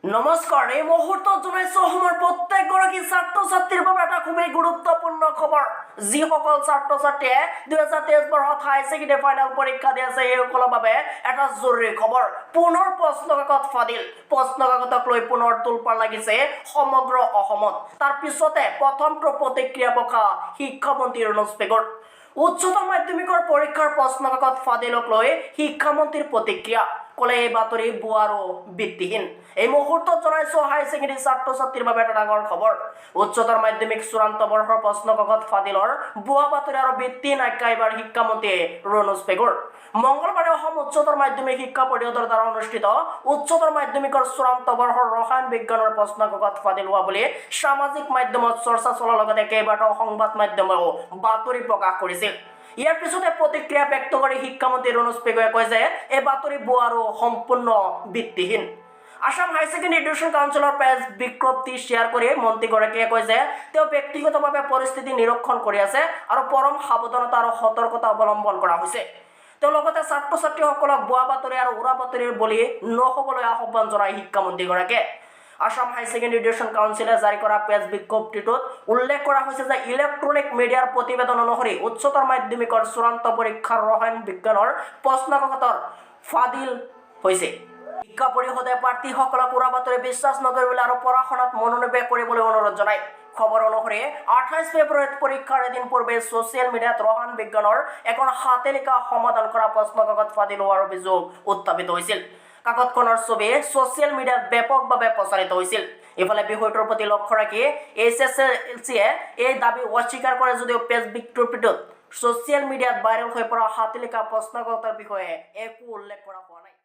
নমস্কাৰ, এই মুহূৰ্তত জনাইছো অসমৰ প্ৰত্যেকগৰাকী ছাত্ৰ ছাত্ৰীৰ বাবে এটা খুবেই গুৰুত্বপূৰ্ণ খবৰ। যিসকল ছাত্ৰ ছাত্ৰীয়ে 2023 বৰ্ষত হাই ছেকেণ্ডেৰী ফাইনেল পৰীক্ষা দি আছে, সেইসকলৰ বাবে এটা জৰুৰী খবৰ। পুনৰ প্ৰশ্ন কাকত ফাদিল। প্ৰশ্ন কাকতক লৈ পুনৰ তোলপাৰ লাগিছে সমগ্ৰ অসমত। তাৰ পিছতে প্ৰথমটো প্ৰতিক্ৰিয়া প্ৰকাশ শিক্ষামন্ত্ৰী ৰণোজ পেগুৰ। উচ্চতৰ মাধ্যমিকৰ পৰীক্ষাৰ প্ৰশ্ন কাকত ফাদিলক লৈ শিক্ষামন্ত্ৰীৰ প্ৰতিক্ৰিয়া। ক'লে, এই বাতৰি ভুৱা আৰু ভিত্তিহীন। এই মুহূৰ্তত জনাইছো হাই ছেকেণ্ডেৰী ছাত্ৰ ছাত্ৰীৰ বাবে এটা ডাঙৰ খবৰ। উচ্চতৰ মাধ্যমিক চূড়ান্ত বৰ্ষৰ প্ৰশ্ন কাকত ফাদিলৰ ভুৱা বাতৰি আৰু ভিত্তিহীন আখ্যা এইবাৰ শিক্ষামন্ত্ৰী ৰণোজ পেগুৰ। মংগলবাৰে অসম উচ্চতৰ মাধ্যমিক শিক্ষা পৰিষদৰ দ্বাৰা অনুষ্ঠিত উচ্চতৰ মাধ্যমিকৰ চূড়ান্ত বৰ্ষৰ ৰসায়ন বিজ্ঞানৰ প্ৰশ্ন কাকত ফাদিল হোৱা বুলি সামাজিক মাধ্যমত চৰ্চা চলাৰ লগতে কেইবাটাও সংবাদ মাধ্যমেও বাতৰি প্ৰকাশ কৰিছিল। ইয়াৰ পিছতে প্ৰতিক্ৰিয়া ব্যক্ত কৰি শিক্ষামন্ত্ৰী ৰণোজ পেগুৱে কয় যে এই বাতৰি ভুৱা আৰু সম্পূৰ্ণ ভিত্তিহীন। আছাম হাই ছেকেণ্ডেৰী এডুকেশ্যন কাউন্সিলৰ প্ৰেছ বিজ্ঞপ্তি শ্বেয়াৰ কৰি মন্ত্ৰীগৰাকীয়ে কয় যে তেওঁ ব্যক্তিগতভাৱে পৰিস্থিতি নিৰীক্ষণ কৰি আছে আৰু পৰম সাৱধানতা আৰু সতৰ্কতা অৱলম্বন কৰা হৈছে। তেওঁ লগতে ছাত্ৰ ছাত্ৰীসকলক ভুৱা বাতৰি আৰু উৰা বাতৰিৰ বলি নহ'বলৈ আহ্বান জনায় শিক্ষামন্ত্ৰীগৰাকীয়ে। আছাম হাই ছেকেণ্ডেৰী এডুকেশ্যন কাউন্সিলে জাৰি কৰা প্ৰেছ বিজ্ঞপ্তিটোত উল্লেখ কৰা হৈছে যে ইলেক্ট্ৰনিক মিডিয়াৰ প্ৰতিবেদন অনুসৰি উচ্চতৰ মাধ্যমিকৰ চূড়ান্ত পৰীক্ষাৰ ৰসায়ন বিজ্ঞানৰ প্ৰশ্ন কাকতৰ ফাদিল হৈছে। শিক্ষা পৰিষদে প্ৰাৰ্থীসকলক উৰা বাতৰি বিশ্বাস নকৰিবলৈ আৰু পঢ়া শুনাত মনোনিৱেশ কৰিবলৈ অনুৰোধ জনায়। খবৰ অনুসৰি 28 ফেব্ৰুৱাৰীত পৰীক্ষাৰ এদিন পূৰ্বে ছ'চিয়েল মিডিয়াত ৰসায়ন বিজ্ঞানৰ এখন হাতে লিখা সমাধান কৰা প্ৰশ্ন কাকত ফাদিল হোৱাৰ অভিযোগ উত্থাপিত হৈছিল। কাকতখনৰ ছবি ছ'চিয়েল মিডিয়াত ব্যাপকভাৱে প্ৰচাৰিত হৈছিল। ইফালে বিষয়টোৰ প্ৰতি লক্ষ্য ৰাখি এইচএছএলচিয়ে এই দাবী অস্বীকাৰ কৰে যদিও প্ৰেছ বিজ্ঞপ্তিটোত ছ'চিয়েল মিডিয়াত ভাইৰেল হৈ পৰা হাতে লিখা প্ৰশ্ন কাকতৰ বিষয়ে একো উল্লেখ কৰা হোৱা নাই।